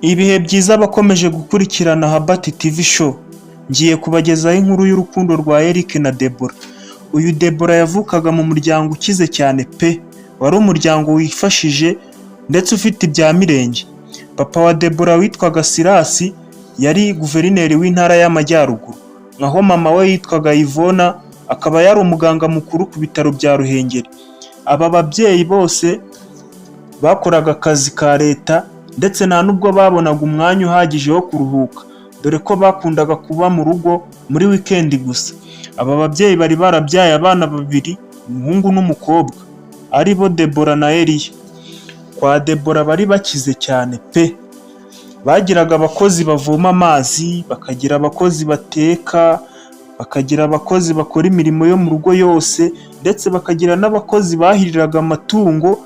Ibihe byiza abakomeje gukurikirana Habati TV Show, ngiye kubagezaho inkuru y'urukundo rwa Eric na Deborah. Uyu Deborah yavukaga mu muryango ukize cyane pe, wari umuryango wifashije ndetse ufite ibya mirenge. Papa wa Deborah witwaga Sirasi yari guverineri w'intara y'Amajyaruguru, naho mama we yitwaga Yvonne akaba yari umuganga mukuru ku bitaro bya Ruhengeri. Aba babyeyi bose bakoraga akazi ka leta ndetse nta nubwo babonaga umwanya uhagije wo kuruhuka, dore ko bakundaga kuba mu rugo muri wikendi gusa. Aba babyeyi bari barabyaye abana babiri, umuhungu n'umukobwa, ari bo Deborah na Eliya. Kwa Deborah bari bakize cyane pe! Bagiraga abakozi bavoma amazi, bakagira abakozi bateka, bakagira abakozi bakora imirimo yo mu rugo yose, ndetse bakagira n'abakozi bahiriraga amatungo,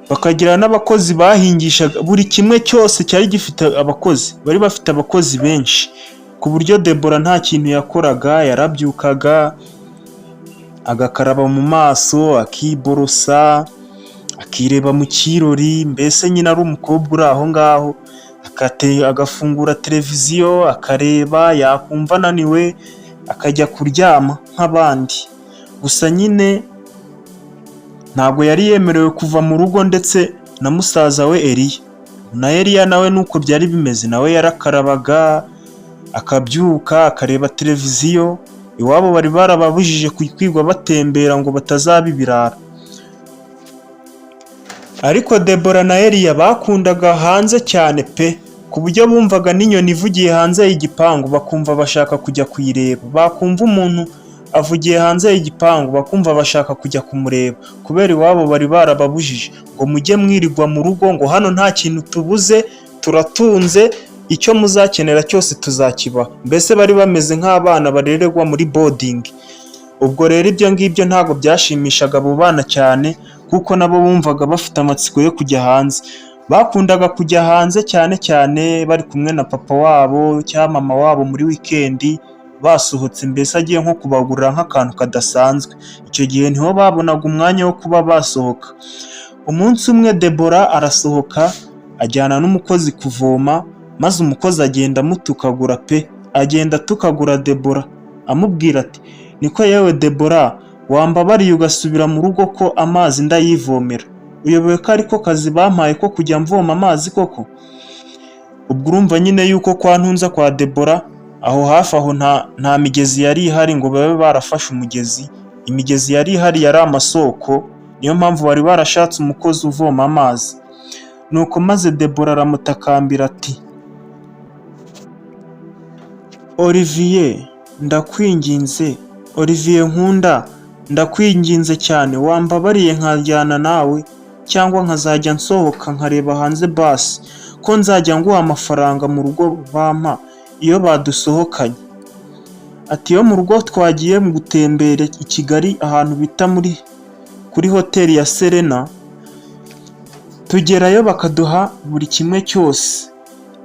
bakagira n'abakozi bahingishaga, buri kimwe cyose cyari gifite abakozi, bari bafite abakozi benshi, ku buryo Deborah nta kintu yakoraga, yarabyukaga agakaraba mu maso, akiborosa, akireba mu kirori, mbese nyine ari umukobwa uri aho ngaho, agafungura televiziyo akareba, yakumva ananiwe akajya kuryama nk'abandi. Gusa nyine ntabwo yari yemerewe kuva mu rugo ndetse na musaza we Eliya. Na Eliya nawe nuko byari bimeze, nawe yarakarabaga, akabyuka, akareba televiziyo, iwabo bari barababujije kwirirwa batembera ngo batazaba ibirara. Ariko Deborah na Eliya bakundaga hanze cyane pe, ku buryo bumvaga n'inyoni ivugiye hanze y'igipangu bakumva bashaka kujya kuyireba, bakumva umuntu avugiye hanze y'igipangu bakumva bashaka kujya kumureba, kubera iwabo bari barababujije ngo mujye mwirirwa mu rugo, ngo hano nta kintu tubuze, turatunze, icyo muzakenera cyose tuzakibaha. Mbese bari bameze nk'abana barererwa muri boarding. Ubwo rero ibyo ngibyo ntabwo byashimishaga abo bana cyane, kuko nabo bumvaga bafite amatsiko yo kujya hanze. Bakundaga kujya hanze cyane cyane bari kumwe na papa wabo cyangwa mama wabo muri wikendi, basohotse mbese agiye nko kubagurira nk'akantu kadasanzwe. Icyo gihe niho babonaga umwanya wo kuba basohoka. Umunsi umwe Debora arasohoka ajyana n'umukozi kuvoma, maze umukozi agenda amutukagura pe, agenda atukagura Debora amubwira ati: "Niko yewe Debora, wambabariye ugasubira mu rugo ko amazi ndayivomera, uyobewe ko ariko kazi bampaye ko kujya mvoma amazi koko?" Ubwo urumva nyine yuko kwa Ntunza kwa Debora aho hafi aho nta migezi yari ihari ngo babe barafashe umugezi, imigezi yari ihari yari amasoko, niyo mpamvu bari barashatse umukozi uvoma amazi. Nuko maze Debora aramutakambira ati: "Olivier, ndakwinginze, Olivier nkunda, ndakwinginze cyane, wambabariye nkajyana nawe cyangwa nkazajya nsohoka nkareba hanze basi, ko nzajya nguha amafaranga mu rugo bampa iyo badusohokanye." Ati: "Iyo mu rugo twagiye mu gutembera i Kigali ahantu bita muri kuri hoteli ya Serena, tugerayo bakaduha buri kimwe cyose,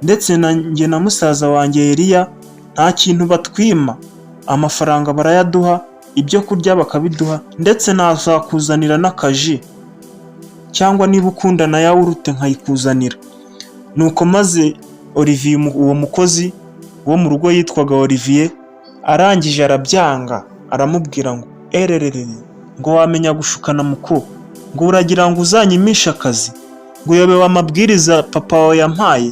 ndetse na njye na musaza wanjye Eliya nta kintu batwima, amafaranga barayaduha, ibyo kurya bakabiduha, ndetse nazakuzanira n'akaji cyangwa niba ukunda na yawurute nkayikuzanira." Nuko maze Olivier, uwo mukozi wo mu rugo yitwaga Olivier, arangije arabyanga, aramubwira ngo: "Ererere, ngo wamenya gushukana muko, ngo uragira ngo uzanyimishe akazi, ngo uyobewe amabwiriza papa wawe yampaye?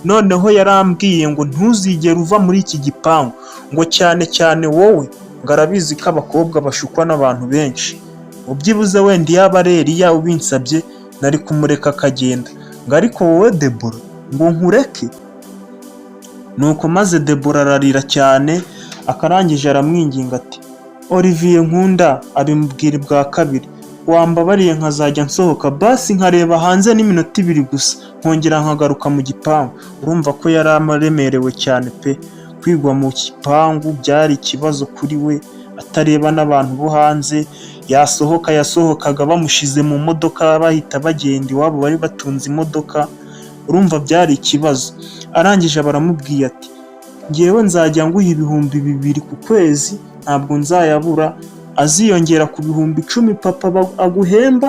Noneho yarambwiye ngo ntuzigere uva muri iki gipangu, ngo cyane cyane wowe, ngo arabizi ko abakobwa bashukwa n'abantu benshi, ngo byibuze wenda iyo aba ari Eliya ubinsabye nari kumureka akagenda, ngo ariko wowe Debora ngo nkureke?" Nuko maze Debora ararira cyane, akarangije aramwinginga ati: "Olivier nkunda," abimubwira bwa kabiri, "wambabariye nkazajya nsohoka basi nkareba hanze n'iminota 2 gusa, nkongera nkagaruka mu gipangu." Urumva ko yari aremerewe cyane pe, kwigwa mu gipangu byari ikibazo kuri we, atareba n'abantu bo hanze, yasohoka yasohokaga bamushize mu modoka bahita bagenda, iwabo bari batunze imodoka, urumva byari ikibazo. Arangije baramubwiye ati: "Ngewe nzajya nguha 2000 ku kwezi, ntabwo nzayabura, aziyongera ku 10,000 papa aguhemba."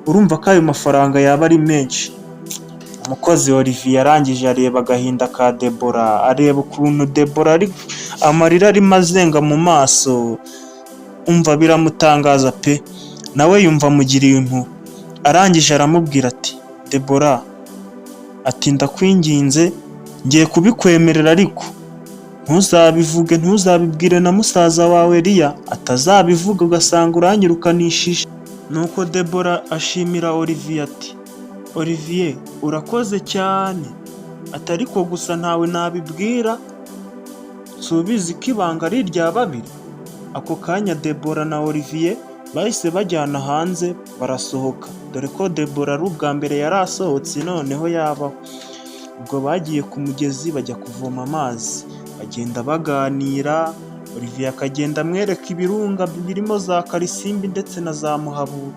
Urumva ko ayo mafaranga yaba ari menshi. Umukozi Olivier arangije areba agahinda ka Debora, areba ukuntu Debora ari amarira arimo azenga mu maso, umva biramutangaza pe! Nawe yumva amugiriye impuhwe. Arangije aramubwira ati: "Debora," ati, "ndakwinginze, ngiye kubikwemerera, ariko ntuzabivuge, ntuzabibwire na musaza wawe Eliya, atazabivuga ugasanga uranyirukanishije." Nuko Debora ashimira Olivier ati: "Olivier, urakoze cyane," ati, "ariko gusa ntawe nabibwira, si ubizi ko ibanga ari irya babiri?" Ako kanya Debora na Olivier bahise bajyana hanze, barasohoka, dore ko Debora ari ubwa mbere yari asohotse noneho yabaho. Ubwo bagiye ku mugezi, bajya kuvoma amazi, bagenda baganira, Olivier akagenda amwereka ibirunga birimo za Karisimbi ndetse na za Muhabura,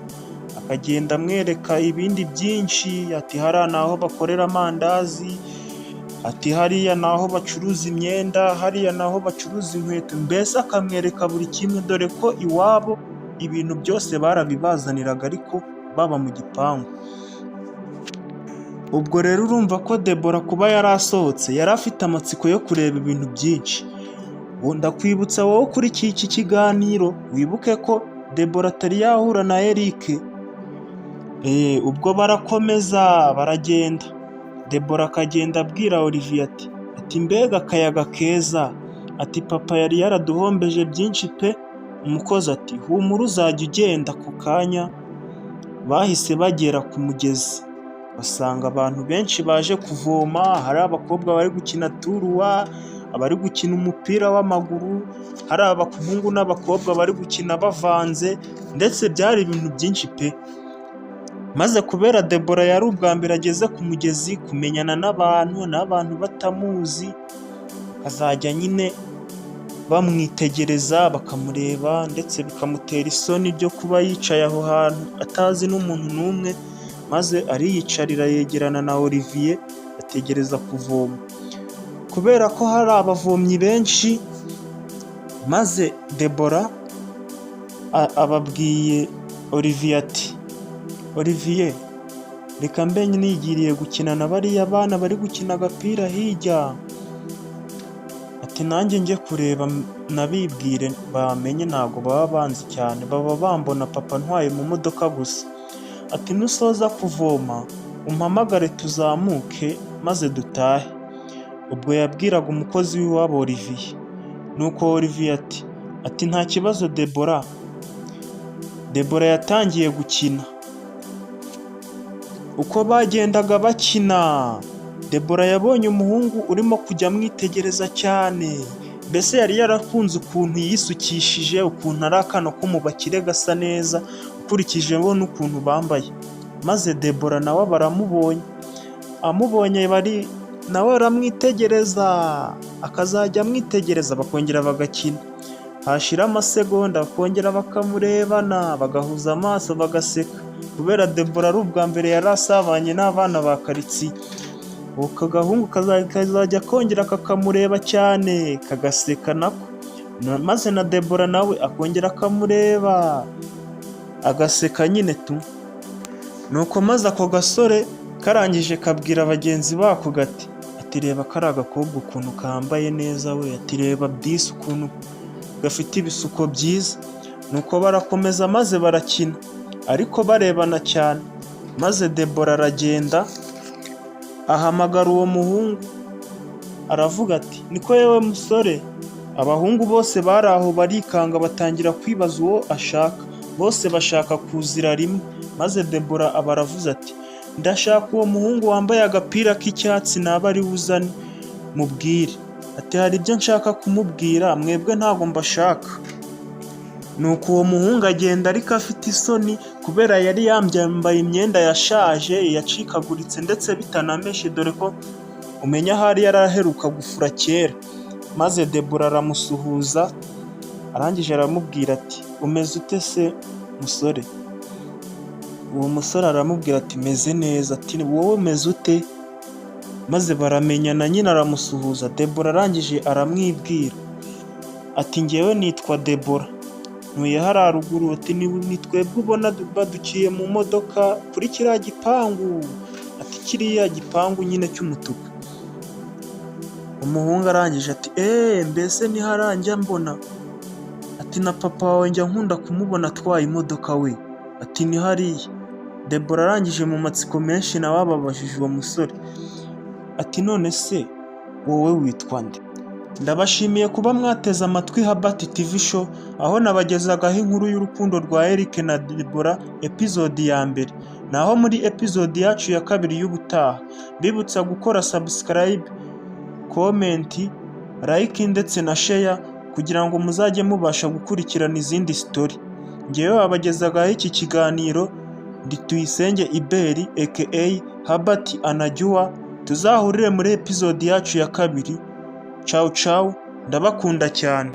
akagenda amwereka ibindi byinshi, ati: "Hariya ni aho bakorera amandazi," ati, "hariya ni aho bacuruza imyenda, hariya ni aho bacuruza inkweto," mbese akamwereka buri kimwe, dore ko iwabo ibintu byose barabibazaniraga ariko baba mu gipangu. Ubwo rero urumva ko Debora kuba yari asohotse yari afite amatsiko yo kureba ibintu byinshi. Ndakwibutsa wowe kuri iki kiganiro, wibuke ko Debora atari yahura na Eric. Ubwo barakomeza baragenda, Debora akagenda abwira Olivier ati: "Mbega akayaga keza," ati, "papa yari yaraduhombeje byinshi pe." Umukozi ati: "Humura, uzajya ugenda." Ako kanya bahise bagera ku mugezi, basanga abantu benshi baje kuvoma, hari abakobwa bari gukina turuwa, abari gukina umupira w'amaguru, hari abahungu n'abakobwa bari gukina bavanze, ndetse byari ibintu byinshi pe! Maze kubera Debora yari ubwa mbere ageze ku mugezi, kumenyana n'abantu, n'abantu batamuzi, akazajya nyine bamwitegereza, bakamureba, ndetse bikamutera isoni byo kuba yicaye aho hantu atazi n'umuntu n'umwe, maze ariyicarira yegerana na Olivier ategereza kuvoma. Kubera ko hari abavomyi benshi, maze Debora ababwiye Olivier ati: "Olivier, reka mbe nigiriye gukina na bariya bana bari gukina agapira hirya," ati, "nanjye njye kureba nabibwire bamenye, ntabwo baba banzi cyane, baba bambona papa ntwaye mu modoka gusa." Ati: "Nusoza kuvoma umpamagare tuzamuke maze dutahe." Ubwo yabwiraga umukozi w'iwabo Olivier. Nuko Olivier ati: "Nta kibazo, Debora." Debora yatangiye gukina. Uko bagendaga bakina, Debora yabonye umuhungu urimo kujya amwitegereza cyane, mbese yari yarakunze ukuntu yisukishije, ukuntu ari akana ko mu bakire gasa neza, ukurikijeho n'ukuntu bambaye. Maze Debora nawe baramubonye, amubonye bari nawe aramwitegereza, akazajya amwitegereza, bakongera bagakina, hashira amasegonda bakongera bakamurebana, bagahuza amaso, bagaseka. Kubera Debora ari ubwa mbere yari asabanye n'abana ba karitsiye, ako gahungu kazajya kongera kakamureba cyane, kagaseka nako, maze na Debora nawe akongera akamureba agaseka nyine tu. Nuko maze ako gasore karangije kabwira bagenzi bako gati ati: "Reba kariya gakobwa ukuntu kambaye neza we," ati, "reba disi ukuntu gafite ibisuko byiza." Nuko barakomeza maze barakina ariko barebana cyane, maze Debora aragenda ahamagara uwo muhungu, aravuga ati: "Niko yewe musore." Abahungu bose bari aho barikanga, batangira kwibaza uwo ashaka, bose bashaka kuzira rimwe, maze Debora aba aravuze ati: "Ndashaka uwo muhungu wambaye agapira k'icyatsi, naba ari we uzane mubwire," ati, "hari ibyo nshaka kumubwira, mwebwe ntabwo mbashaka." Nuko uwo muhungu agenda ariko afite isoni, kubera yari yambaye imyenda yashaje, yacikaguritse, ndetse bitanameshe, dore ko umenya ahari yari aheruka gufura kera. Maze Debora aramusuhuza, arangije aramubwira ati: "Umeze ute se musore?" Uwo musore aramubwira ati: "Meze neza," ati, "wowe umeze ute?" Maze baramenyana nyine, aramusuhuza. Debora arangije aramwibwira ati: "Ngewe nitwa Debora, ntuye hariya ruguru," ati, "ni twebwe ubona baduciye mu modoka kuri kiriya gipangu," ati. kiriya gipangu nyine cy'umutuku." Umuhungu arangije ati: "Eee, mbese niharanjya mbona." Ati: "Na papa wawe njya nkunda kumubona atwaye imodoka we." Ati: "Ni hariya." Debora arangije mu matsiko menshi nawe ababajije uwo musore ati: "None se wowe witwa nde?" Ndabashimiye kuba mwateze amatwi Habati TV Show, aho nabagezagaho inkuru y'urukundo rwa Eric na Debora, episode ya mbere. Naho muri episode yacu ya kabiri y'ubutaha, mbibutsa gukora subscribe, comment, like ndetse na share kugira ngo muzajye mubasha gukurikirana izindi story. Ngewe wabagezagaho iki kiganiro ndi Tuyisenge Iberi aka Habati Anajua. Tuzahurire muri episode yacu ya kabiri. Ciao ciao, ndabakunda cyane.